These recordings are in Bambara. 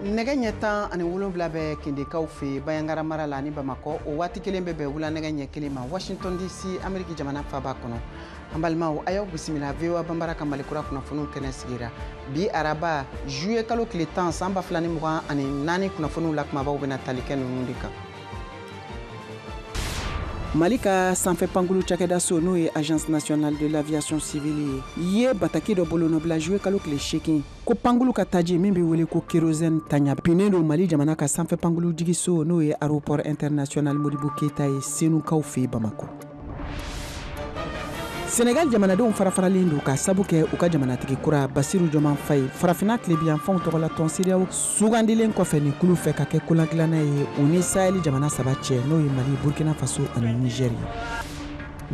Nɛgɛ ɲɛ 17 bɛ Kendekaw fɛ Bayangara mara la ni Bamakɔ. O waati kelen bɛ bɛn wula nɛgɛ ɲɛ 1 ma Washington DC, Ameriki jamana faba kɔnɔ. An balimaw, a y'aw bisimila VOA Banbara ka Malikura kunnafoniw kɛnɛ sigira bi araba juillet kalo tile 10 san 2024. Kunnafoniw la kumabaw bɛna tali kɛ ninnu de kan: Mali ka sanfɛ pankulu cakɛdaso, n'o ye Agence nationale de l'aviation civile ye, ye bataki dɔ bolonɔbila juillet kalo tile 8 ko pankulu ka taji min bɛ wele ko kérosène taɲa binnen don Mali jamana ka sanfɛ pankulu jigiso, n'o ye aéroport international Modibo Keyita ye Senukaw fɛ Bamakɔ. Senegal jamanadenw farafaralen don ka sabu kɛ u ka jamanatigi kura Basiru Jɔman Faye, Farafina tilebiyanfanw tɔgɔla tɔn CEDEAO sugandilen kɔfɛ nin kulu fɛ ka kɛ kolagilanna ye u ni Sahel jamana saba cɛ, n'o ye Mali, Burkina Faso ani Niger ye.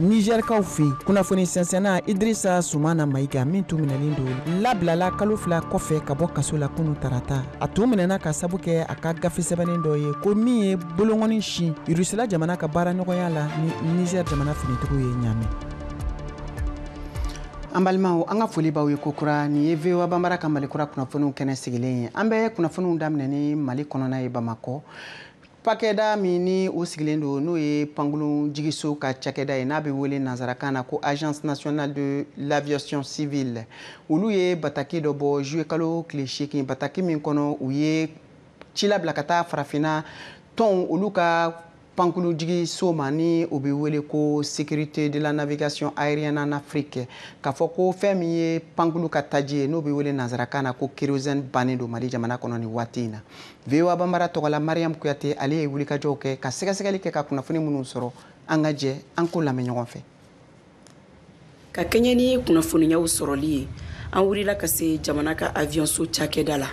Nizɛrikaw fɛ yen, kunnafoni sɛnsɛnna Idirisa Sumana Mayiga min tun minɛlen don, labilala kalo 2 kɔfɛ ka bɔ kaso la kunu tarata. A tun minɛna ka sabu kɛ a ka gafe sɛbɛnnen dɔ ye ko min ye bolonkɔni sin Irusila jamana ka baaraɲɔgɔnya la ni Nizɛr jamana finitigiw ye ɲaamɛ. An balimaw, an ka foli b'aw ye kokura. Nin ye VOA Banbara ka Malikura kunnafoniw kɛnɛ sigilen ye. An bɛ kunnafoniw daminɛ ni Mali kɔnɔna ye, Bamakɔ. Pakɛda min ni o sigilen don, n'o ye pankurun jigiso ka cakɛda ye, n'a bɛ wele nansarakan na ko Agence nationale de l'aviation civile, olu ye bataki dɔ bɔ juillet kalo tile 8, bataki min kɔnɔ u ye ci labila ka taa Farafinna tɔnw olu ka pankulu jigiso ma, ni o bɛ wele ko Sécurité de la navigation aérienne en Afrique, k'a fɔ ko fɛn min ye pankulu ka taji ye, n'o bɛ wele nansarakan na ko kérosène, bannen don Mali jamana kɔnɔ nin waati in na. VOA Banbara tɔgɔ la, Mariam Kuyate, ale ye wulikajɔw kɛ ka sɛgɛsɛgɛli kɛ ka kunnafoni minnu sɔrɔ, an ka jɛ an k'o lamɛn ɲɔgɔn fɛ. Ka kɛɲɛ ni kunnafoniyaw sɔrɔli ye, an wulila ka se jamana ka avion so cakɛda la.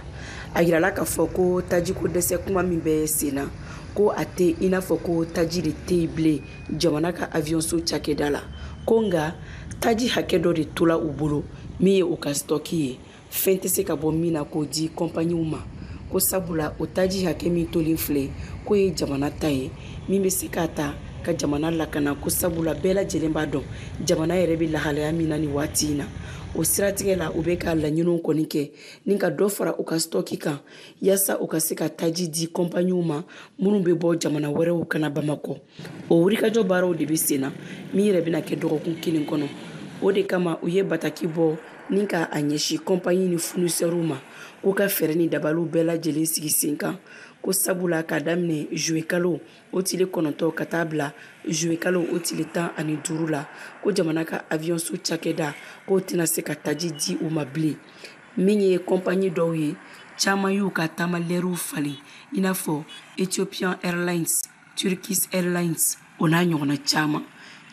A yirala k'a fɔ ko tajiko dɛsɛ kuma min bɛ sen na, ko a tɛ i n'a fɔ ko taji de tɛ yen bilen jamana ka avion so cakɛda la, ko nka taji hakɛ dɔ de tola u bolo min ye u ka stock ye, fɛn tɛ se ka bɔ min na k'o di kɔnpaniw ma, ko sabula o taji hakɛ min tolen filɛ, k'o ye jamana ta ye min bɛ se k'a ta ka jamana lakana, ko sabula bɛɛ lajɛlen b'a dɔn jamana yɛrɛ bɛ lahalaya min na nin waati in na. O siratigɛ la, u bɛ ka laɲiniw kɔni kɛ ni ka dɔ fara u ka stock kan yaasa u ka se ka taji di kɔnpaniw ma minnu bɛ bɔ jamana wɛrɛw ka na Bamakɔ. O wulikajɔ baaraw de bɛ sen na min yɛrɛ bɛna kɛ dɔgɔkun kelen kɔnɔ. O de kama u ye bataki bɔ ni ka a ɲɛsin kɔnpaɲi ni fournisseurs ma k'u ka fɛɛrɛ ni dabaliw bɛɛ lajɛlen sigi sen kan, ko sabula k'a daminɛ juillet kalo o tile 9 ka taa bila juillet kalo o tile 15 la, ko jamana ka avion so cakɛda k'o tɛna se ka taji di u ma bilen. Min ye kɔnpaɲi dɔw ye, caman y'u ka taama lɛriw falen, i n'a fɔ Ethiopian Airlines, Turkish Airlines, o n'a ɲɔgɔnna caman.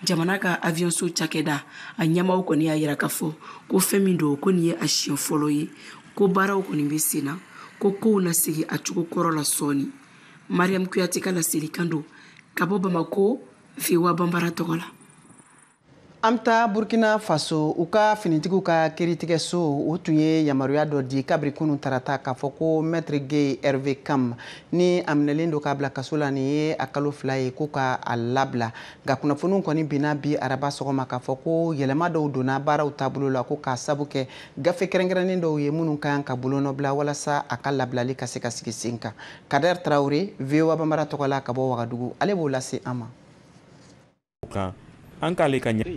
Jamana ka avion so cakɛda a ɲɛmaaw kɔni y'a yira k'a fɔ ko fɛn min don, ko nin ye a siɲɛ fɔlɔ ye, ko baaraw kɔni bɛ sen na, ko kow na segin a cogo kɔrɔ la sɔɔni. Mariam Kuyate ka laselikan don ka bɔ Bamako, VOA Banbara tɔgɔ la. An bɛ taa Burkina Faso. U ka finitigiw ka kiiritigɛso, o tun ye yamaruya dɔ di kabiri kunun tarata k'a fɔ ko maître Guy Hervé Kam ni a minɛlen don k'a bila kaso la nin ye a kalo 2 ye, ko ka a labila. Nka kunnafoniw kɔni binna bi araba sɔgɔma k'a fɔ ko yɛlɛma dɔw donna baaraw taabolo la, ko k'a sabu kɛ gafe kɛrɛnkɛrɛnnen dɔw ye minnu ka kan ka bolonɔbila walasa a ka labilali ka se ka sigi sen kan. Kader Traoré, VOA Banbara tɔgɔ la ka bɔ Wagadugu, ale b'o lase an ma. Kan an k'ale ka ɲɛ.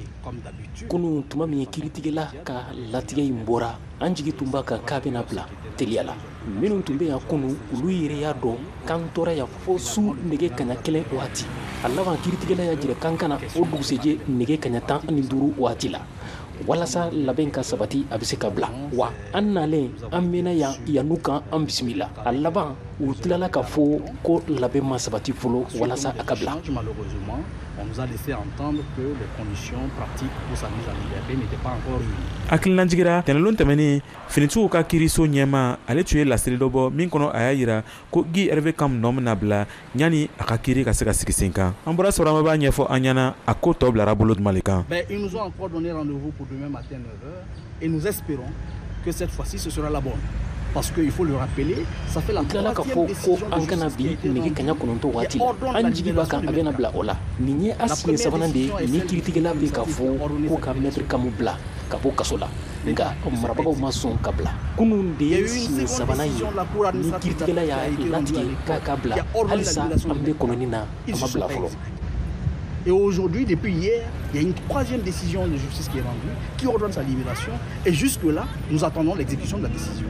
Kunun, tuma min kiiritigɛla ka latigɛ in bɔra, an jigi tun b'a kan k'a bɛna bila teliya la. Minnu tun bɛ yan kunun, olu yɛrɛ y'a dɔn k'an tora yan fo su nɛgɛ kaɲa 1 waati. A laban, kiiritigɛla y'a jira k'an kana o dugusɛjɛ nɛgɛ kaɲa 15 waati la walasa labɛn ka sabati, a bɛ se ka bila wa. An nalen, an mɛnna yan yan'u kan an bisimila. A laban, u tilala ka fɔ ko labɛn ma sabati fɔlɔ walasa a ka bila. On nous a laissé entendre que les conditions pratiques pour sa mise en liberté n'étaient pas encore réunies. Hakilinajigira tɛnɛlon tɛmɛnen, finitigiw ka kiiriso ɲɛma, ale tun ye laseli dɔ bɔ min kɔnɔ a y'a yira ko Guy Hervé Kam nɔ bɛna bila ɲani a ka kiiri ka se ka sigi sen kan. An bɔra sɔrɔ b'a ɲɛfɔ an ɲɛna a ko tɔ bilara bolo jumɛn de kan. Ben, ils nous ont encore donné rendez-vous pour demain matin 9h et nous espérons que cette fois-ci ce sera la bonne. Parce qu'il faut le rappeler, ça fait la Tilala ka fɔ ko an kana bi nɛgɛ kaɲa 9 waati la. An jigi b'a kan a bɛna bila o la. Nin ye a siɲɛ sabanan de ye ni kiiritigɛla bɛ ka fɔ ko ka maître Kamu bila. ka bɔ kaso la, nka marabagaw ma sɔn ka bila. Kunun de ye siɲɛ sabanan ye ni kiiritigɛla y'a latigɛ k'a ka bila. Halisa an bɛ kɔnɔni na, a ma bila fɔlɔ. Et aujourd'hui, depuis hier, il y a une troisième décision de justice qui est rendue, qui ordonne sa libération. Et jusque-là, nous attendons l'exécution de la décision.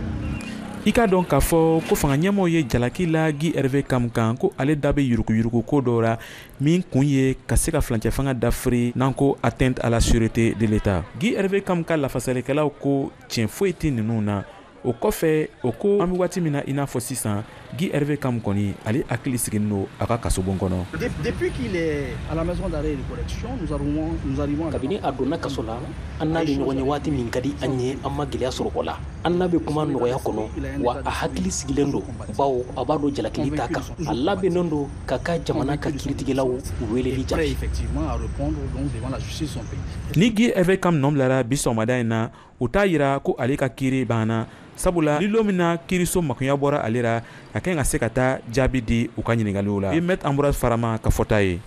I k'a dɔn k'a fɔ ko fanga ɲɛmɔgɔw ye jalaki la Guy Hervé Kam kan ko ale da bɛ yuruguyurugu ko dɔ la min kun ye ka se ka furancɛ fanga dafiri, n'an ko atteinte à la sûreté de l'État. Guy Hervé Kam ka lafasalikɛlaw ko tiɲɛ foyi tɛ ninnu na. O kɔfɛ, o ko an bɛ waati min na, i n'a fɔ sisan, Guy Hervé Kam kɔni, ale hakili sigilen don a ka kasobon kɔnɔ. Depuis qu'il est à la maison d'arrêt et de correction, nous arrivons, nous arrivons à Kabini a donna kaso la, an n'a bɛ ɲɔgɔn ye waati min ka di an ye, an ma gɛlɛya sɔrɔ o la. An n'a bɛ kuma nɔgɔya kɔnɔ, wa a hakili sigilen don, bawo a b'a dɔn jalakili t'a kan. A labɛnnen don ka ka jamana ka kiiritigɛlaw weleli prêt jaabi. Effectivement à répondre donc devant la justice de son pays. Ni Guy Hervé Kam nɔ bilara bi sɔgɔmada in na, o t'a yira ko ale ka kiiri banna, sabula ni lon min na kiiriso makunya bɔra ale la, a kan ka se ka taa jaabi di u ka ɲiningaliw la. I Maître Ambroise Farama ka fɔta ye.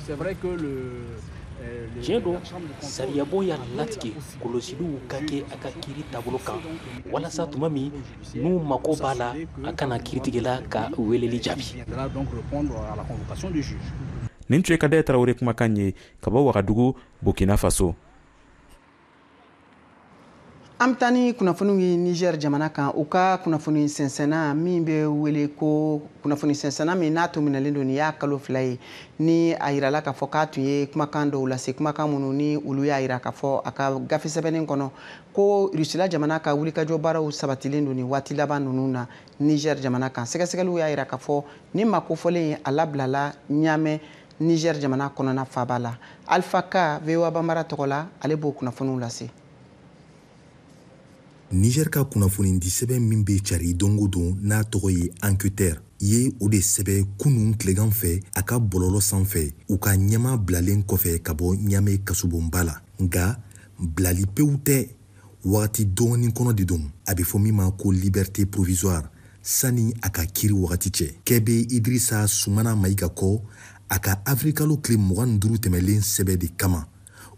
C'est vrai que le Tiɲɛ don, la chambre de contrôle sariyabon y'a latigɛ kɔlɔsiliw ka kɛ a ka kiiri taabolo kan, walasa tuma min n'u mako b'a la, a kana kiiritigɛla ka weleli jaabi. Viendra donc répondre à la convocation du juge. Nin tun ye Kadɛ Tarawele kumakan ye ka bɔ Wagadugu, Burkina Faso. An bɛ taa ni kunnafoniw ye Niger jamana kan. U ka kunnafoni sɛnsɛnna min bɛ wele ko kunnafoni sɛnsɛnna min n'a tun minɛlen don nin y'a kalo 2 ye, ni a yirala k'a fɔ k'a tun ye kumakan dɔw lase, kumakan minnu ni olu y'a yira k'a fɔ a ka gafe sɛbɛnnen kɔnɔ ko Rusila jamana ka wulikajɔ baaraw sabatilen don nin waati laban ninnu na Niger jamana kan. Sɛgɛsɛgɛliw y'a yira k'a fɔ ni maa kofɔlen a labilala Ɲamɛ, Niger jamana kɔnɔna faaba la. Alpha Ka, VOA Bambara tɔgɔ la, ale b'o kunnafoniw lase. Niger ka kunnafonidi sɛbɛn min bɛ cari don o don, n'a tɔgɔ ye Enquêteur, ye o de sɛbɛn kunun tilegan fɛ a ka bɔlɔlɔ sanfɛ, u ka ɲɛma bilalen kɔfɛ ka bɔ Ɲame kasobonba la. Nka bilali pewu tɛ, wagati dɔɔni kɔnɔ de don, a bɛ fɔ min ma ko liberté provisoire, sani a ka kiiri wagati cɛ. Kɛ bɛ Idrissa Sumana Mayiga kɔ a ka avirikalo tile 25 tɛmɛlen sɛbɛn de kama,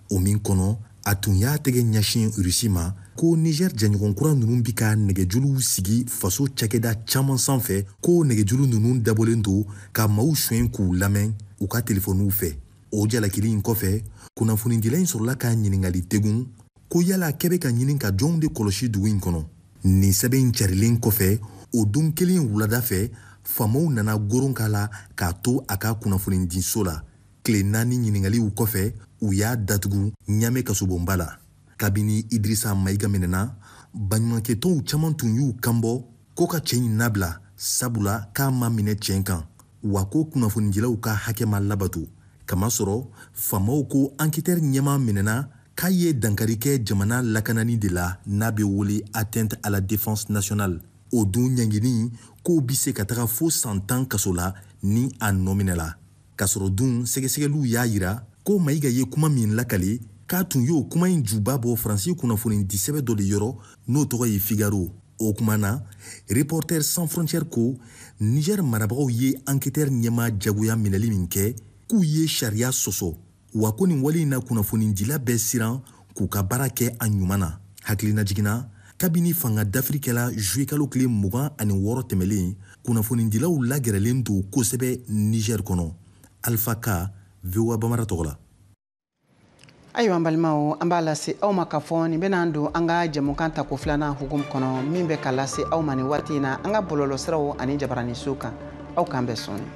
o min kɔnɔ a tun y'a tɛgɛ ɲɛsin Rusi ma ko Niger jɛɲɔgɔn kura ninnu bi ka nɛgɛjuluw sigi faso cakɛda caman sanfɛ, ko nɛgɛjulu ninnu dabɔlen don ka maaw suɲɛ k'u lamɛn u ka telefɔniw fɛ. O jalakili in kɔfɛ, kunnafonidila in sɔrɔla ka ɲiningali tegun ko yala kɛ bɛ ka ɲini ka jɔnw de kɔlɔsi dugu in kɔnɔ. Nin sɛbɛn in carilen kɔfɛ, o don kelen wulada fɛ, faamaw nana goron k'a la k'a to a ka kunnafonidiso la. Tile 4 ɲiningaliw kɔfɛ, u y'a datugu Ɲame kasobonba la. Kabini Idrissa Mayiga minɛna, baɲumankɛtɔnw caman tun y'u kanbɔ ko ka cɛ in nabila, sabula k'a ma minɛ tiɲɛ kan, wa ko kunnafonidilaw ka hakɛ ma labato. Kamasɔrɔ faamaw ko enquêteur ɲɛmaa minɛna k'a ye dankari kɛ jamana lakanani de la, n'a bɛ wele atteinte à la défense nationale. O dun ɲangini k'o bi se ka taga fo san 10 kaso la ni a nɔ minɛla. K'a sɔrɔ dun sɛgɛsɛgɛliw y'a yira ko Mayiga ye kuma min lakale, k'a tun y'o kuma in juba bɔ Faransi kunnafonidi sɛbɛn dɔ de yɔrɔ, n'o tɔgɔ ye Figaro. O kuma na, Reporter Sans Frontières ko Niger marabagaw ye enquêteur ɲɛmaa jagoya minɛli min kɛ, k'u ye sariya sɔsɔ, wa ko nin wale in na kunnafonidila bɛɛ siran k'u ka baara kɛ a ɲuman na. Hakilina jiginna, kabini fanga dafiri kɛla juillet kalo tile 26 tɛmɛlen, kunnafonidilaw lagɛrɛlen don kosɛbɛ Niger kɔnɔ. Alpha Ka, VOA Bambara tɔgɔ la. Ayiwa, an balimaw, an b'a lase aw ma k'a fɔ nin bɛn'an don an ka jɛmukan tako filanan hukumu kɔnɔ min bɛ ka lase aw ma nin waati in na an ka bɔlɔlɔsiraw ani jabaraninso kan. Aw k'an bɛn sɔɔni.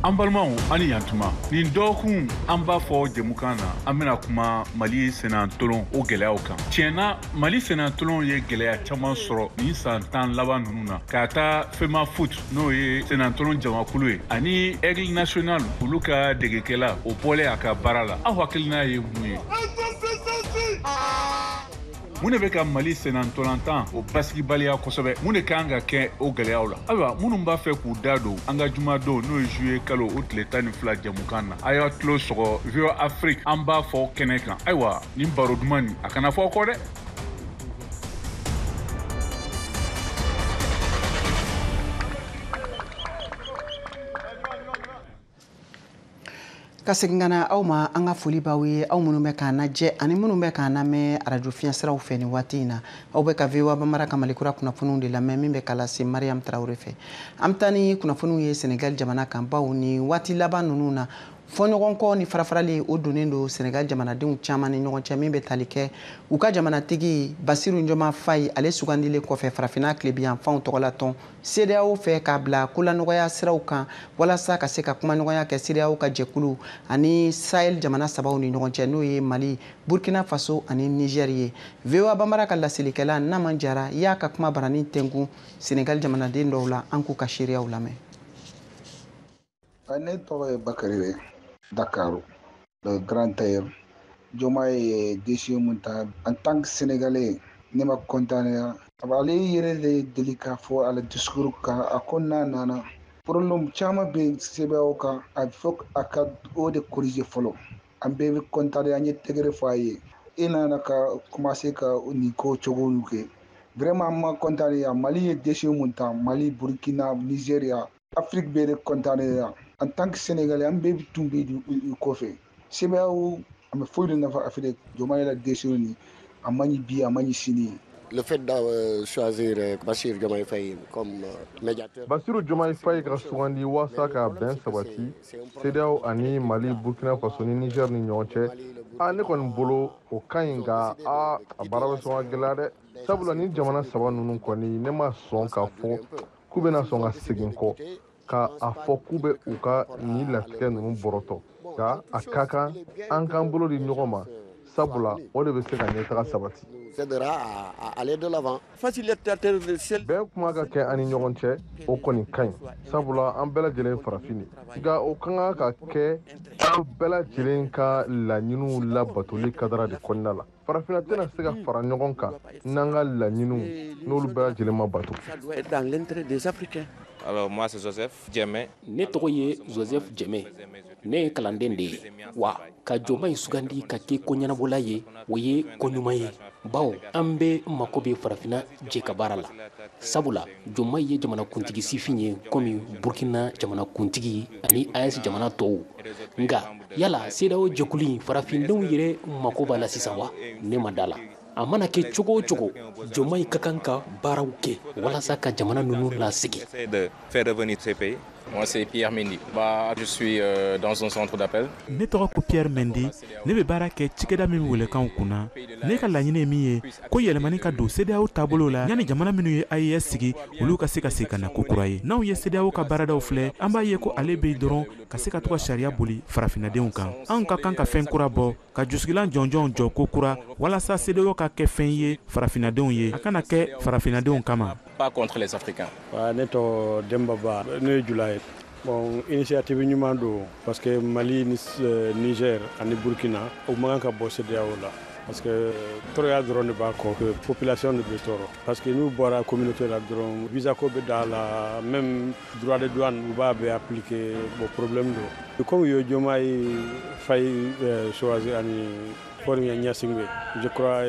An balimaw, ani yantuma. Nin dɔgɔkun, an b'a fɔ jɛmukan na, an bena kuma Mali sennantolon o gwɛlɛyaw kan. Tiɲɛna, Mali sennantolon ye gwɛlɛya caman sɔrɔ nin san 10 laban nunu na, k'a ta FEMAFOOT, n'o ye sennantolon jamakulu ye, ani Aigle National, olu ka degekɛla o bɔlen a ka baara la. Aw hakilina ye mun ye? Mun de bɛ ka Mali sennantolatan o basigibaliya kosɛbɛ? Mun de kan ka kɛ o gɛlɛyaw la? Ayiwa, minnu b'a fɛ k'u da don an ka jumadon, n'o ye juillet kalo o tile 12 jɛmukan na, a y'a tulo sɔgɔ VOA Afrique, an b'a fɔ kɛnɛ kan. Ayiwa, nin baro duman nin, a kana fɔ kɔ dɛ. Ka segin ka na aw ma, an ka foli b'aw ye, aw minnu bɛ k'an lajɛ ani minnu bɛ k'an lamɛn arajo fiɲɛsiraw fɛ nin waati in na. Aw bɛ ka VOA Bambara ka Malikura kunnafoniw de lamɛn min bɛ ka lase Mariam Traoré fɛ. An bɛ taa ni kunnafoniw ye Senegal jamana kan, baw ni waati laban ninnu na, fɔɲɔgɔnkɔ ni farafarali o donnen don Senegal jamanadenw caman ni ɲɔgɔn cɛ, min bɛ tali kɛ u ka jamanatigi Basiru Joma Fayi, ale sugandilen kɔfɛ Farafinna tilebiyanfanw tɔgɔla tɔn CEDEAO fɛ, k'a bila kolanɔgɔya siraw kan walasa ka se ka kumaɲɔgɔnya kɛ CEDEAO ka jɛkulu ani Sahel jamana sabaw ni ɲɔgɔn cɛ, n'o ye Mali, Burkina Faso ani Niger ye. VOA Bambara ka laselikɛla Naman Jara y'a ka kuma baranin tɛnkun Senegal jamanaden dɔw la. An k'u ka seereyaw lamɛn. Ne tɔgɔ ye Bakari ye, Dakar, le grand tailleur. Diomaye ye décision mun ta, en tant que Sénégalais, ne ma content. Ale yɛrɛ de deli k'a fɔ a la discours kan, a ko n'a nana, problème caman bɛ CEDEAO kan, a fɔ a ka o de corriger fɔlɔ. An bɛɛ bɛ content, an ye tɛgɛrɛ fɔ a ye. E nana ka commencer ka nin ko cogo kɛ, vraiment an ma content ya. Mali ye décision mun ta, Mali, Burkina, Nigeria, Afrique bɛɛ de content ya. En tant que Sénégalais, an bɛɛ tun bɛ i kɔfɛ. CEDEAO a ma foyi de nafa Afrique. Diomaye la décision nin, a ma ɲi bi, a ma ɲi sini. Le fait de choisir Bassirou Diomaye Faye comme médiateur. Bassirou Diomaye Faye ka sugandi walasa ka bɛn sabati CEDEAO ani Mali, Burkina Faso ni Niger ni ɲɔgɔn cɛ, a ne kɔni bolo o ka ɲi, nka a baara bɛ sɔn ka gɛlɛya dɛ, sabula ni jamana saba ninnu kɔni, ne ma sɔn k'a fɔ k'u bɛna sɔn ka segin kɔ ka a fɔ k'u bɛ u ka nin latigɛ ninnu bɔrɔtɔ. Nka a ka kan an k'an bolo di ɲɔgɔn ma, sabula o de bɛ se ka ɲɛtaga sabati. Bɛn kuma ka kɛ an ni ɲɔgɔn cɛ, o kɔni ka ɲi, sabula an bɛɛ lajɛlen farafin de. Nka o ka kan ka kɛ an bɛɛ lajɛlen ka laɲiniw labatoli kadara de kɔnɔna la. Farafinna tɛna se ka fara ɲɔgɔn kan n'an ka laɲiniw n'olu bɛɛ lajɛlen ma bato. Alors moi, c'est Joseph Djemé. Ne tɔgɔ ye Joseph Djemé. Ne ye kalanden de ye. Wa ka Diomaye sugandi ka kɛ ko ɲɛnabɔla ye, o ye ko ɲuman ye. Bawo an bɛɛ mako bɛ farafinna jɛ ka baara la. Sabula Diomaye ye jamanakuntigi sifin ye komi Burkina jamanakuntigi ani AES jamana tɔw. Nka yala CEDEAO jɛkulu in, farafindenw yɛrɛ mako b'a la sisan wa? Ne ma da la. A mana kɛ cogo o cogo, Diomaye ka kan ka baaraw kɛ walasa ka jamana ninnu lasigi. De faire revenir ces pays. Moi, c'est Pierre Mendy. Bah, je suis dans un centre d'appel. Ne tɔgɔ ko Pierre Mendy. Ne bɛ baara kɛ cikɛda min welekanw kunna. Ne ka laɲini ye min ye, ko yɛlɛmani ka don CEDEAO taabolo la, yanni jamana minnu ye AES sigi, olu ka se ka segin ka na ko kura ye. N'anw ye CEDEAO ka baaradaw filɛ, an b'a ye ko ale bɛ yen dɔrɔn ka se ka to ka sariya boli farafinnadenw kan. Anw ka kan ka fɛn kura bɔ, ka jusigilan jɔnjɔnw jɔ ko kura, walasa CEDEAO ka kɛ fɛn ye farafinnadenw ye, a kana kɛ farafinnadenw kama. Pas contre les Africains. Ne tɔgɔ Demba Ba, ne ye jula ye. Bon, initiative ɲuman don, parce que Mali ni Niger ani Burkina, o man kan ka bɔ CEDEAO la, parce que tɔɔrɔya dɔrɔn de b'a kɔ, que population de bɛ tɔɔrɔ, parce que n'u bɔra communauté la dɔrɔn, visa ko bɛ da la, même droit de douane u b'a bɛɛ appliquer. Bon, problème don. Comme u ye Diomaye Faye choisir ani Faure Gnassingbé, je crois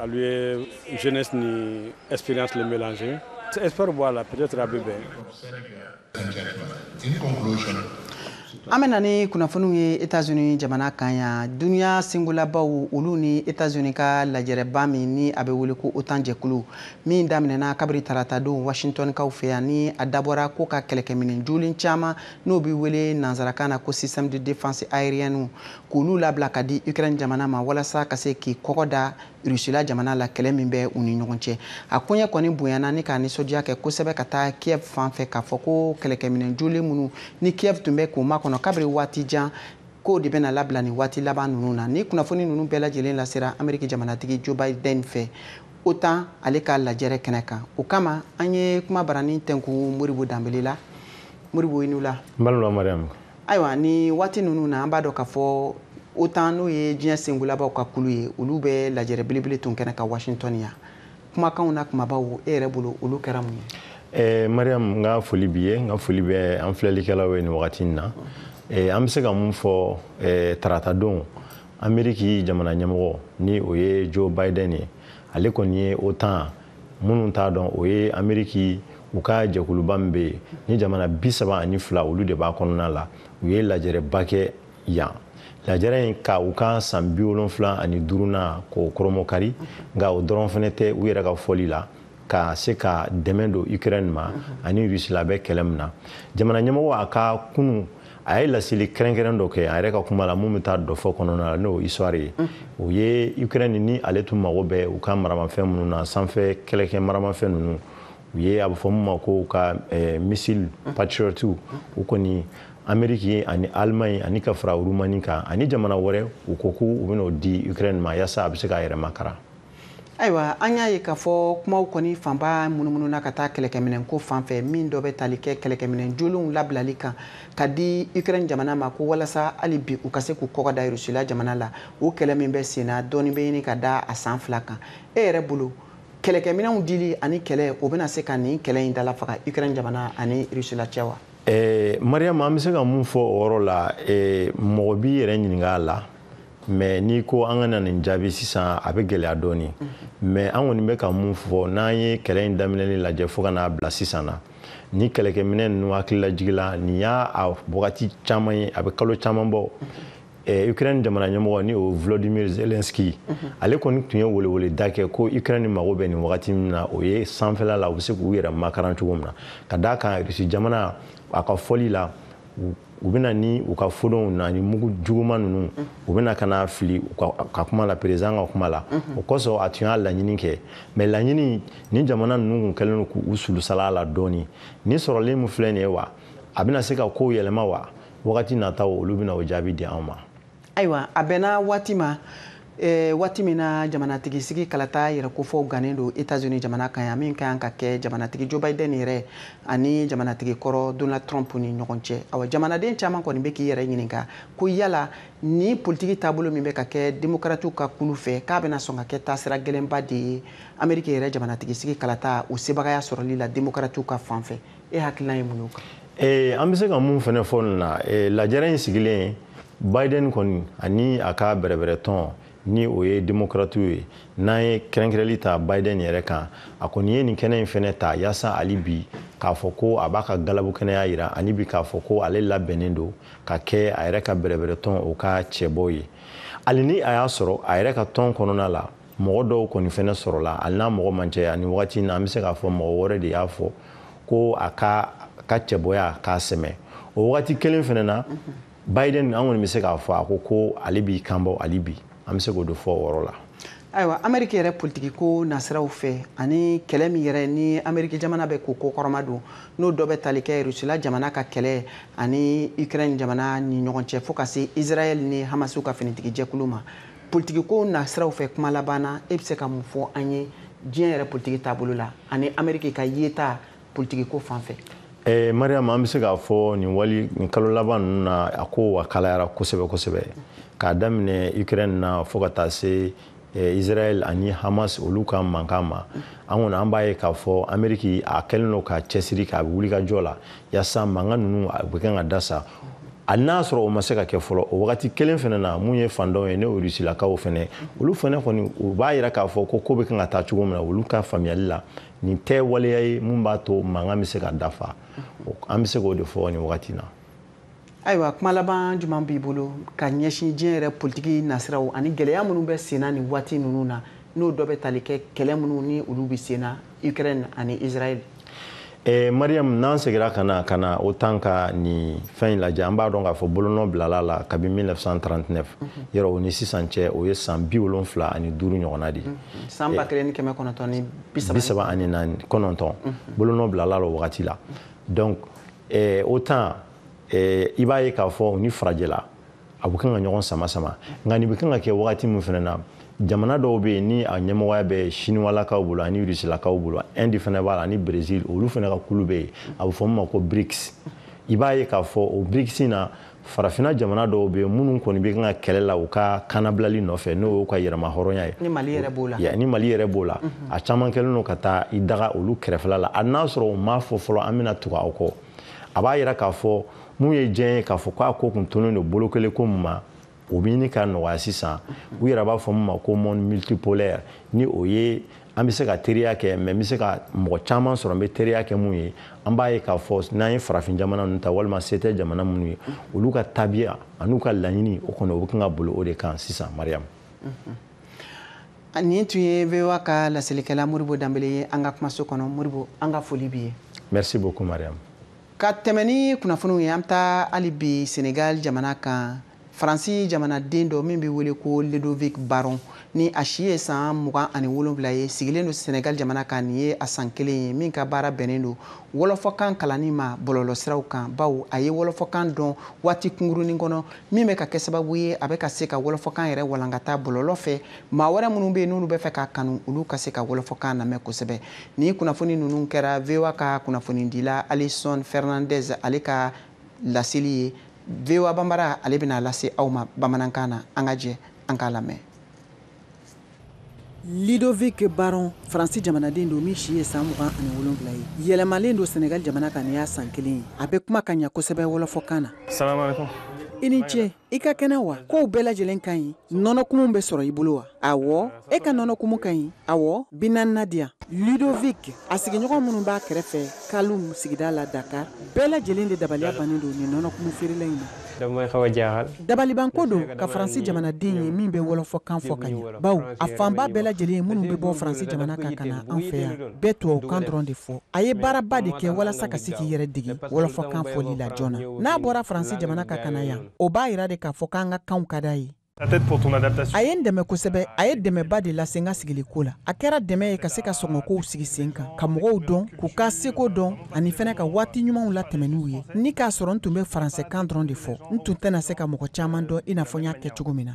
à lui jeunesse ni expérience le mélanger. J'espère, voilà, peut-être a bɛ bɛn. An bɛ na ni kunnafoniw ye Etats-Unis jamana kan yan. Duniya sengolabaw, olu ni Etats-Unis ka lajɛrɛba min ni a bɛ wele ko OTAN jɛkulu, min daminɛna kabiri tarata don Washington kaw fɛ yan, ni a dabɔra ko ka kɛlɛkɛminɛn jolen caman, n'o bɛ wele nanzarakan na ko système de défense aérienne, k'olu labila ka di Ukraine jamana ma, walasa ka se k'i kɔgɔ da Rusila jamana la, kɛlɛ min bɛ u ni ɲɔgɔn cɛ. A koɲɛ kɔni bonyana ni k'a nisɔndiya kɛ kosɛbɛ ka taa Kiev fan fɛ, k'a fɔ ko kɛlɛkɛminɛn jolen minnu ni Kiev tun bɛ k'o makɔnɔ kabiri waati jan, k'o de bɛna labila nin waati laban ninnu na. Ni kunnafoni ninnu bɛɛ lajɛlen lasera Ameriki jamanatigi Joe Biden fɛ OTAN ale ka lajɛrɛ kɛnɛ kan. O kama, an ye kuma baranin tɛnku Moribo Danbele la. Moribo, i ni wula. N balima Mariam. Ayiwa, ni waati ninnu na, an b'a dɔn k'a fɔ OTAN, n'o ye diɲɛ sengolabaw ka kulu ye, olu bɛ lajɛrɛ belebele tun kɛnɛ ka Washington yan. Kumakanw na kumabaw, e yɛrɛ bolo, olu kɛra mun ye? Mariam, n ka foli b'i ye, n ka foli bɛ an filɛlikɛlaw ye nin wagati in na. An bɛ se ka mun fɔ? Tarata don, Ameriki jamana ɲɛmɔgɔ, ni o ye Joe Biden ye, ale kɔni ye OTAN, minnu t'a dɔn, o ye Ameriki u ka jɛkuluba min bɛ yen ni jamana 32, olu de b'a kɔnɔna la, u ye lajɛrɛba kɛ. yan. Lajɛrɛ in ka u ka san 75nan k'o kɔrɔmɔkari, nka o dɔrɔn fɛnɛ tɛ, u yɛrɛ ka fɔli la ka se ka dɛmɛ don Ukraine ma ani Russie la bɛ kɛlɛ min na. Jamana ɲɛmɔgɔ a ka kunun a ye laseli kɛrɛnkɛrɛn dɔ kɛ a yɛrɛ ka kuma la mun bɛ taa dɔfɔ kɔnɔna la, n'o histoire ye. O ye Ukraine ni ale tun mago bɛ u ka maramafɛn minnu na, sanfɛ kɛlɛkɛ maramafɛn ninnu, u ye a bɛ fɔ mun ma ko u ka missile Patriot, u kɔni Amérique ani Allemagne ani ka fara Roumanie kan ani jamana wɛrɛ, u ko k'u bɛn'o di Ukraine ma yaasa a bɛ se k'a yɛrɛ makara. Ayiwa, an y'a ye k'a fɔ kumaw kɔni fanba munumunu ka taa kɛlɛkɛminɛn ko fan fɛ, min dɔ bɛ tali kɛ kɛlɛkɛminɛn jolenw labilali kan ka di Ukraine jamana ma, ko walasa hali bi u ka se k'u kɔkɔ da Russie jamana la. O kɛlɛ min bɛ sen na, dɔɔni bɛ ɲini ka da a san 2 kan. E yɛrɛ bolo, kɛlɛkɛminɛnw dili ani kɛlɛ, o bɛna se ka nin kɛlɛ in dala faga Ukraine jamana ani Russie cɛ wa? Mariam, an bɛ se ka mun fɔ o yɔrɔ la, mɔgɔ b'i yɛrɛ ɲininka a la, mais n'i ko an ka na nin jaabi sisan, a bɛ gɛlɛya dɔɔni. Mais an kɔni bɛ ka mun fɔ, n'an ye kɛlɛ in daminɛli lajɛ fo ka n'a bila sisan na, ni kɛlɛkɛminɛ ninnu hakililajigi la, nin y'a a wagati caman ye, a bɛ kalo caman bɔ. Ukraine jamana ɲɛmɔgɔ ni o Volodymyr Zelensky, ale kɔni tun ye weleweleda kɛ ko Ukraine mago bɛ nin wagati min na, o ye sanfɛla la u bɛ se k'u yɛrɛ makaran cogo min na, ka d'a kan Russie jamana a ka fɔli la, u bɛna ni u ka fodonw na ni mugu juguman ninnu, u bɛna ka na fili u ka kuma la, président ka kuma la. O kosɔn a tun y'a laɲini kɛ, mais laɲini ni jamana ninnu kun kɛlen don k'u sulusala la dɔɔni. Ni sɔrɔlen min filɛ nin ye wa, a bɛna se ka kow yɛlɛma wa? Wagati nataw olu bɛna o jaabi di anw ma. Ayiwa, a bɛnna waati ma, waati min na jamanatigi sigi kalata yɛrɛ kofɔw gannen don États-Unis jamana kan yan, min ka kan ka kɛ jamanatigi Joe Biden yɛrɛ ani jamanatigi kɔrɔ Donald Trump ni ɲɔgɔn cɛ. Awa, jamanaden caman kɔni bɛ k'i yɛrɛ ɲininka ko yala ni politiki taabolo min bɛ ka kɛ démocrates ka kulu fɛ, k'a bɛna sɔn ka kɛ taasira gɛlɛnba de ye Amérique yɛrɛ jamanatigi sigi kalata o sebagaya sɔrɔli la démocrates ka fan fɛ. E hakilina ye mun ye o kan? An bɛ se ka mun fɛnɛ fɔ nin na, lajɛrɛ in sigilen, Biden kɔni ani a ka bɛrɛbɛrɛtɔn ni o ye démocrates ye, n'an ye kɛrɛnkɛrɛnli ta Biden yɛrɛ kan, a kɔni ye nin kɛnɛ in fɛnɛ ta yaasa hali bi k'a fɔ ko a b'a ka galabu kɛnɛya yira, ani bi k'a fɔ ko ale labɛnnen don ka kɛ a yɛrɛ ka bɛrɛbɛrɛtɔn o ka cɛbɔ ye. Hali ni a y'a sɔrɔ a yɛrɛ ka tɔn kɔnɔna la mɔgɔ dɔw kɔni fɛnɛ sɔrɔla, hali n'a mɔgɔ man cɛ, ani wagati in na an bɛ se k'a fɔ mɔgɔ wɛrɛ de y'a fɔ ko a ka cɛbɔya k'a sɛmɛ. O wagati kelen fɛnɛ na, Biden an kɔni bɛ se k'a fɔ a ko ale b'i kan bɔ hali bi, an bɛ se k'o de fɔ o yɔrɔ la. Ayiwa, Amérique yɛrɛ politiki ko nasiraw fɛ ani kɛlɛ min yɛrɛ ni Amérique jamana bɛ k'o kɔkɔrɔma don, n'o dɔ bɛ tali kɛ Russie jamana ka kɛlɛ ani Ukraine jamana ni ɲɔgɔn cɛ, fo ka se Israël ni Hamas ka finitigi jɛkulu ma. Politiki ko nasiraw fɛ, kuma laban na, e bɛ se ka mun fɔ an ye diɲɛ yɛrɛ politiki taabolo la ani Amérique ka yeta politiki ko fan fɛ? Mariam, an bɛ se k'a fɔ nin wali nin kalo laban ninnu na, a ko a kalayara kosɛbɛ kosɛbɛ, k'a daminɛ Ukraine na fo ka taa se Israël ani Hamas olu ka mankan ma. An kɔni an b'a ye k'a fɔ Amérique a kɛlen don ka cɛsiri k'a wuli ka jɔ la yaasa mankan ninnu a bɛ kan ka dasa. Hali n'a sɔrɔ o ma se ka kɛ fɔlɔ, o wagati kelen fɛnɛ na, mun ye fandanw ye, n'o ye Rusilakaw fɛnɛ, olu fɛnɛ kɔni u b'a yira k'a fɔ ko bɛ kan ka taa cogo min na, olu ka faamuyali la nin tɛ waleya ye mun b'a to mankan bɛ se ka dafa. An bɛ se k'o de fɔ nin wagati na. Ayiwa, kuma laban jumɛn b'i bolo ka ɲɛsin diɲɛ yɛrɛ politiki nasiraw ani gɛlɛya minnu bɛ sen na nin waati ninnu na, n'o dɔ bɛ tali kɛ kɛlɛ minnu ni olu bɛ sen na Ukraine ani Israël? Mariam, n'an seginna ka na OTAN ka nin fɛn in lajɛ, an b'a dɔn k'a fɔ bolonɔ bilala la kabi 1939, yɔrɔ o ni sisan cɛ o ye san 75 ɲɔgɔnna de ye. San 1939 bolonɔ bilala la o wagati la. Donc OTAN, i b'a ye k'a fɔ u ni farajɛla a bɛ kan ka ɲɔgɔn sama sama, nka nin bɛ kan ka kɛ wagati min fana na, jamana dɔw bɛ yen ni a ɲɛmɔgɔya bɛ Siniwalakaw bolo ani Rusilakaw bolo, Inde fana b'a la ani Brésil, olu fana ka kulu bɛ yen, a bɛ fɔ min ma ko BRICS. I b'a ye k'a fɔ o BRICS na, farafinna jamana dɔw bɛ yen minnu kɔni bɛ kan ka kɛlɛ la u ka kannabilali nɔfɛ, n'o y'u ka yɛrɛma hɔrɔnya ye. Ni Mali yɛrɛ b'o la. Ni Mali yɛrɛ b'o la, a caman kɛlen don ka taa i daga olu kɛrɛfɛla la. A n'a sɔrɔ u m'a fɔ fɔlɔ an bɛna tugu aw kɔ. A b'a yira k'a fɔ mun ye diɲɛ ye k'a fɔ k'a ko kun tonnen don bolo kelen ko min ma, o bɛ ɲini ka nɔgɔya sisan. U yɛrɛ b'a fɔ min ma ko monde multipolaire, ni o ye An bɛ se ka teriya kɛ, mais n bɛ se ka mɔgɔ caman sɔrɔ n bɛ teriya kɛ mun ye. An b'a ye k'a fɔ n'an ye farafin jamana ninnu ta walima se tɛ jamana minnu ye, olu ka tabiya an'u ka laɲini o kɔni o bɛ kan ka boli o de kan sisan, Mariam. Nin tun ye VOA ka laselikɛla Modibo Danbele ye an ka kumaso kɔnɔ. Modibo, an ka foli b'i ye. Merci beaucoup, Mariam. Ka tɛmɛ ni kunnafoniw ye, an bɛ taa hali bi Senegal jamana kan. Faransi jamanaden dɔ min bɛ wele ko Ludovic Baron, ni a si ye san 27 ye, sigilen don Senegal jamana kan. Nin ye a san kelen ye min ka baara bɛnnen don wɔlɔfɔkan kalanni ma bɔlɔlɔsiraw kan, bawo a ye wɔlɔfɔkan dɔn waati kunkurunin kɔnɔ, min bɛ ka kɛ sababu ye a bɛ ka se ka wɔlɔfɔkan yɛrɛ walankata bɔlɔlɔ fɛ. Maa wɛrɛ minnu bɛ yen n'olu bɛ fɛ k'a kanu, olu ka se ka wɔlɔfɔkan lamɛn kosɛbɛ. Nin kunnafoni ninnu kɛra VOA ka kunnafonidila Alison Fernandez ale ka laseli ye. VOA Bambara ale bɛna lase aw ma bamanankan na. An ka jɛ an k'a lamɛn. Ludovic Baron, Faransi jamanaden don min si ye san 27 ye, yɛlɛmalen don Senegal jamana kan nin y'a san kelen ye. A bɛ kuma ka ɲɛ kosɛbɛ wɔlɔfɔkan na. Salamaleykum. I ni ce, i ka kɛnɛ wa? Kow bɛɛ lajɛlen ka ɲi? Nɔnɔkumu bɛ sɔrɔ i bolo wa? Awɔ. E ka nɔnɔkumu ka ɲi? Awɔ. 40 di yan. Ludovic, a sigiɲɔgɔn minnu b'a kɛrɛfɛ Kalum sigida la Dakar, bɛɛ lajɛlen de dabaliya bannen don nin nɔnɔkumu feerela in na. Dabalibanko don ka Faransi jamanaden ye min bɛ wɔlɔfɔkan fɔ ka ɲɛ, bawo a fanba bɛɛ lajɛlen ye minnu bɛ bɔ Faransi jamana kan ka na an fɛ yan, bɛɛ tubabukan dɔrɔn de fɔ. A ye baaraba de kɛ walasa ka se k'i yɛrɛ dege wɔlɔfɔkan fɔli la joona. N'a bɔra Faransi jamana kan ka na yan, o b'a yira de k'a fɔ k'an ka kanw ka d'a ye. A ye n dɛmɛ kosɛbɛ. A ye dɛmɛba de lase n ka sigiliko la. A kɛra dɛmɛ ye ka se ka sɔngɔkow sigi sen kan, ka mɔgɔw dɔn, k'u ka seko dɔn, ani fɛnɛ ka waati ɲumanw latɛmɛ n'u ye. Ni k'a sɔrɔ n tun bɛ faransɛkan dɔrɔn de fɔ, n tun tɛna se ka mɔgɔ caman dɔn i n'a fɔ n y'a kɛ cogo min na.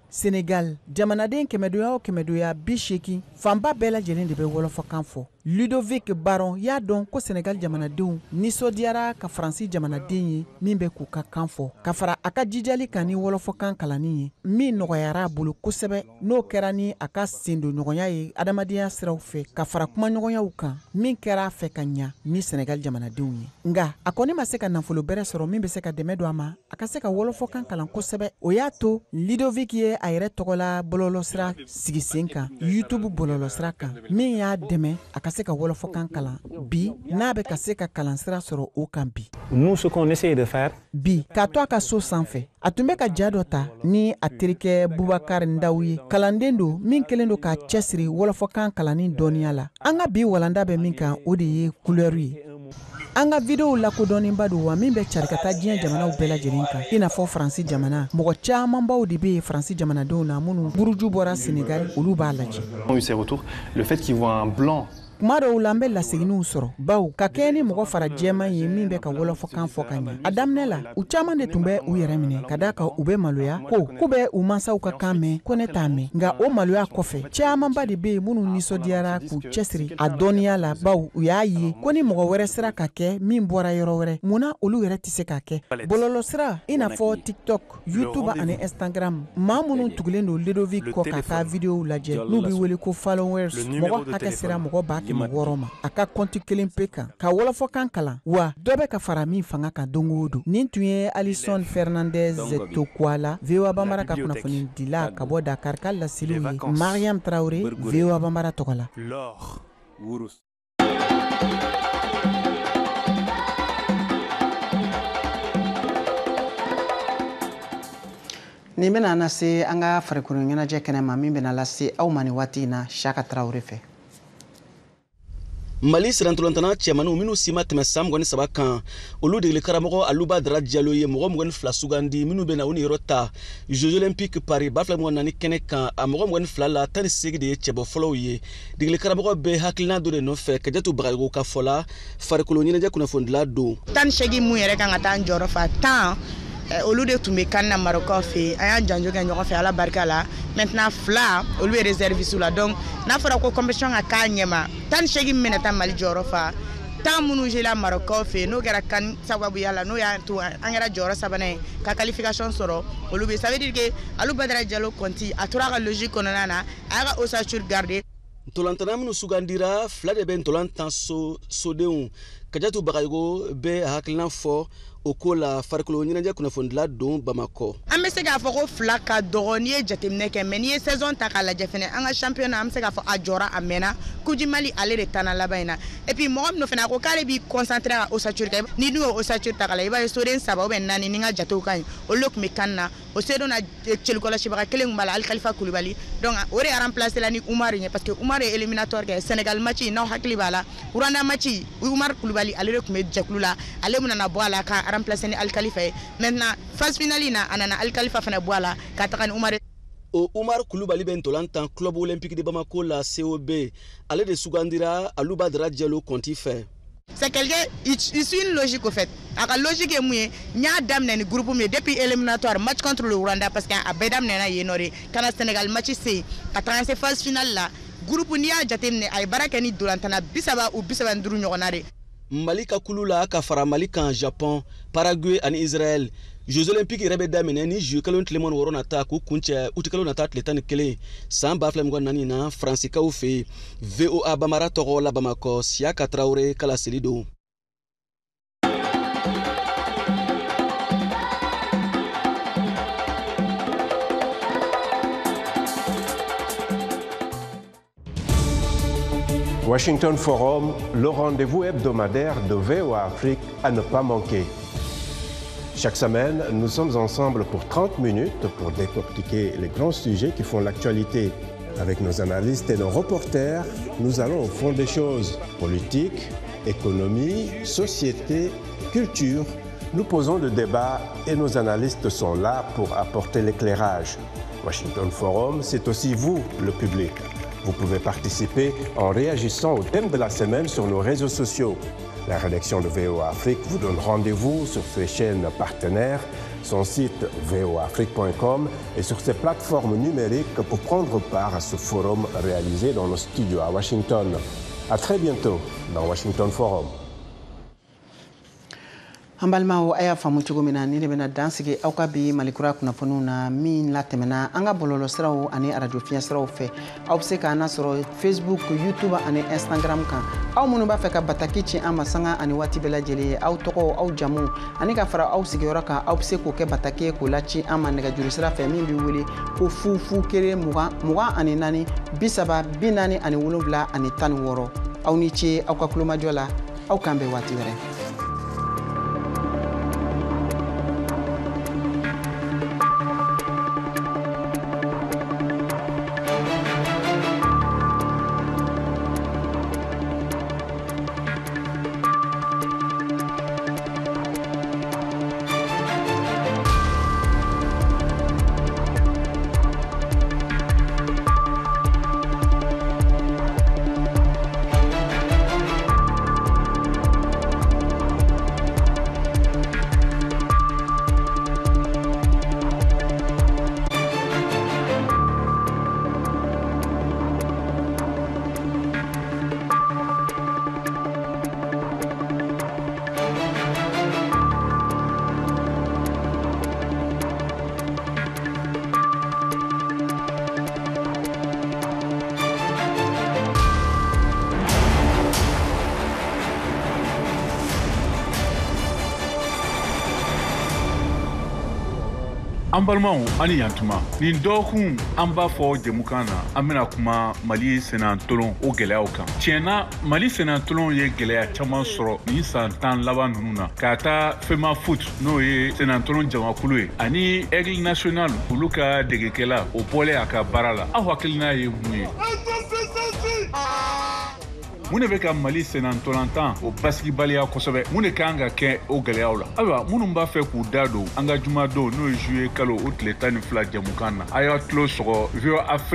Senegal jamanaden kɛmɛdoya o kɛmɛdoya 80, fanba bɛɛ lajɛlen de bɛ wɔlɔfɔkan fɔ. Ludovic Baron y'a dɔn ko Senegal jamanadenw nisɔndiyara ka Faransi jamanaden ye min bɛ k'u ka kan fɔ, ka fara a ka jijali kan ni wɔlɔfɔkan kalanni ye, min nɔgɔyara a bolo kosɛbɛ. N'o kɛra ni a ka sendonɲɔgɔnya ye adamadenya siraw fɛ, ka fara kumaɲɔgɔnyaw kan, min kɛra a fɛ ka ɲa ni Senegal jamanadenw ye. Nka a kɔni ma se ka nafolo bɛrɛ sɔrɔ min bɛ se ka dɛmɛ don a ma a ka se ka wɔlɔfɔkan kalan kosɛbɛ. O y'a to Ludovic ye a yɛrɛ tɔgɔla bɔlɔlɔsira sigi sen kan, YouTube bɔlɔlɔsira kan, min y'a dɛmɛ a ka se ka wɔlɔfɔkan kalan bi, n'a bɛ ka se ka kalansira sɔrɔ o kan bi. Nous, ce qu'on essaie de faire. Bi, k'a to a ka so sanfɛ, a tun bɛ ka ja dɔ ta ni a terikɛ Bubakar Ndaw ye, kalanden don min kɛlen don k'a cɛsiri wɔlɔfɔkan kalanni dɔnniya la. An ka bi walanda bɛ min kan, o de ye couleur ye. An ka videow lakodɔnnenba don wa min bɛ cari ka taa diɲɛ jamanaw bɛɛ lajɛlen kan, i n'a fɔ Faransi jamana. Mɔgɔ camanbaw de bɛ yen Faransi jamanadenw na minnu buruju bɔra Senegal, olu b'a lajɛ. Kuma dɔw la an bɛ laseginniw sɔrɔ, bawo ka kɛɲɛ ni mɔgɔ fara jɛman ye min bɛ ka wɔlɔfɔkan fɔ ka ɲɛ. A daminɛ la, u caman de tun bɛ u yɛrɛ minɛ ka d'a kan u bɛ maloya ko k'u bɛ u mansaw ka kan mɛn, ko ne t'a mɛn. Nka o maloya kɔfɛ, camanba de bɛ yen minnu nisɔndiyara k'u cɛsiri a dɔnniya la, bawo u y'a ye ko ni mɔgɔ wɛrɛ sera ka kɛ min bɔra yɔrɔ wɛrɛ, munna olu yɛrɛ tɛ se k'a kɛ. Bɔlɔlɔsira i n'a fɔ TikTok, YouTube ani Instagram, maa minnu tugulen don Ludovic kɔ k'a ka videow lajɛ, n'u bɛ wele ko followers, mɔgɔ hakɛ sera mɔgɔ 600 ma a ka kɔnti kelen pe kan ka wɔlɔfɔkan kalan, wa dɔ bɛ ka fara min fanga kan don o don. Nin tun ye Alison Fernandez Tokuala, VOA Bambara ka kunnafonidila ka bɔ Dakar ka laseliw ye. Mariam Traoré, VOA Bambara tɔgɔ la. Nin bɛna na se an ka farikolo ɲɛnajɛ kɛnɛ ma, min bɛna lase aw ma nin waati in na Saka Traoré fɛ. Mali sirantolantana cɛmaninw minnu si ma tɛmɛ san 23 kan, olu degeli karamɔgɔ Aluba Dara Jalo ye mɔgɔ 22 sugandi minnu bɛna u niyɔrɔ ta Jeux Olympiques Paris 2024 kɛnɛ kan. A mɔgɔ 22 la, 18 de ye cɛbɔ fɔlɔw ye. Degeli karamɔgɔ bɛ hakilina dɔ de nɔfɛ. Kajatu Bagayogo ka fɔ la, farikolo ɲɛnajɛ kunnafonidila don. 18 mun yɛrɛ kan ka taa n jɔyɔrɔ fa, 10 olu de tun bɛ kan na Marɔkaw fɛ, an y'an janjo kɛ ɲɔgɔn fɛ Ala barika la. Maintenant 2 olu bɛ réserviste la, donc n'a fɔra ko compétition ka k'a ɲɛma, 18 min bɛna taa Mali jɔyɔrɔ fa, 10 minnu jela Marɔkaw fɛ, n'o kɛra kan sababuya la, n'o y'a to an kɛra jɔyɔrɔ sabanan ye ka qualification sɔrɔ, olu bɛ. Ça veut dire que Alu Badara Jalo Kɔnti a tora a ka logique kɔnɔna na, a y'a ka ossature garder. Ntolantana minnu sugandira, 2 de bɛ ntolan tan sodenw Kajatu Bagayogo bɛ hakilina fɔ o ko la, farikolo ɲɛnajɛ kunnafonidila don Bamakɔ. An bɛ se k'a fɔ ko 2 ka dɔgɔ n'i ye jateminɛ kɛ, mais n'i ye saison ta k'a lajɛ fɛnɛ, an ka championnat, an bɛ se k'a fɔ a jɔra a mɛnna. Coupe du Mali, ale de tanna laban in na. Et puis mɔgɔ min fɛnɛ a ko k'ale b'i concentré a ka ossature kan, n'i dun ye ossature ta k'a lajɛ, i b'a ye soden 3 ou bien 4, ni n ka jatew ka ɲi, olu de tun bɛ kan na. O sodenw na, celikɔlɔsibaga kelen tun b'a la, Alikalifa Kulubali. Donc o de remplacé la ni Umaru ye, parce que Umaru ye éliminatoire kɛ Sénégal match, n'aw hakili b'a la, Rwanda match, Umaru Kulubali ale de tun bɛ jɛkulu la, ale mun nana bɔ a la ka remplacer ni Alikalifa ye. Maintenant phase finale in na, a nana Alikalifa fana bɔ a la ka taga ni Umaru. O Umar Kulubali bɛ ntolan tan Club Olympique de Bamako la, COB. Ale de sugandira Aluba Dara Jalo kɔnti fɛ. C'est quelqu'un, il suit une logique au fait. A ka logique ye mun ye? N y'a daminɛ ni groupe min ye depuis éliminatoire match contre le Rwanda, parce que a bɛɛ daminɛna yen nɔ de ka na Sénégal match se ka taga se phase finale la. Groupe, n'i y'a jateminɛ, a ye baara kɛ ni dolantana 30 ou 35 ɲɔgɔnna de. Mali ka kulu la, ka fara Mali kan, Japon, Paraguay ani Israël. Jeux olympiques yɛrɛ bɛ daminɛ ni juillet kalo tile 26 nata k'u kuncɛ uti kalo nata tile 11 san 2024 na, Faransikaw fɛ yen. VOA Bamara tɔgɔ la Bamakɔ, Siyaka Tarawele kala seli don. Washington Forum, le rendez-vous hebdomadaire de VOA Afrique à ne pas manquer. Chaque semaine, nous sommes ensemble pour 30 minutes pour décortiquer les grands sujets qui font l'actualité. Avec nos analystes et nos reporters, nous allons au fond des choses. Politique, économie, société, culture. Nous posons le débat et nos analystes sont là pour apporter l'éclairage. Washington Forum, c'est aussi vous, le public. Vous pouvez participer en réagissant au thème de la semaine sur nos réseaux sociaux. La rédaction de VOA Afrique vous donne rendez-vous sur ses chaînes partenaires, son site voaafrique.com et sur ses plateformes numériques pour prendre part à ce forum réalisé dans nos studios à Washington. À très bientôt dans Washington Forum. An balimaw, a y'a faamu cogo min na, ni de bɛna dan sigi aw ka bi Malikura kunnafoniw na min latɛmɛna an ka bɔlɔlɔsiraw ani arajo fiɲɛsiraw fɛ. Aw bɛ se k'an lasɔrɔ Facebook, YouTube ani Instagram kan. Aw minnu b'a fɛ ka bataki ci an ma sanga ani waati bɛɛ lajɛlen ye, aw tɔgɔ, aw jamu ani ka fara aw sigiyɔrɔ kan, aw bɛ se k'o kɛ bataki ye k'o laci an ma nɛgɛjuru sira fɛ min bɛ wele ko 0 0 1 20 24 30 47 16. Aw ni ce aw ka kulomajɔ la, aw k'an bɛn waati wɛrɛ. An balimaw, ani yantuma. Nin dɔgɔkun, an b'a fɔ jɛmukan na, an bɛna kuma Mali sennantolon o gɛlɛyaw kan. Tiɲɛna, Mali sennantolon ye gɛlɛya caman sɔrɔ nin san 10 laban ninnu na, k'a ta FEMAFOOT, n'o ye sennantolon jamakulu ye, ani Aigle National, olu ka degekɛla o bɔlen a ka baara la. Aw hakilina ye mun ye? Mun de bɛ ka Mali sennantolantan o basigibaliya kosɛbɛ? Mun de kan ka kɛ o gɛlɛyaw la? Ayiwa, minnu b'a fɛ k'u da don an ka jumadon, n'o ye juillet kalo o tile 12 jɛmukan na, a y'a tulo sɔgɔ VOA Afrique.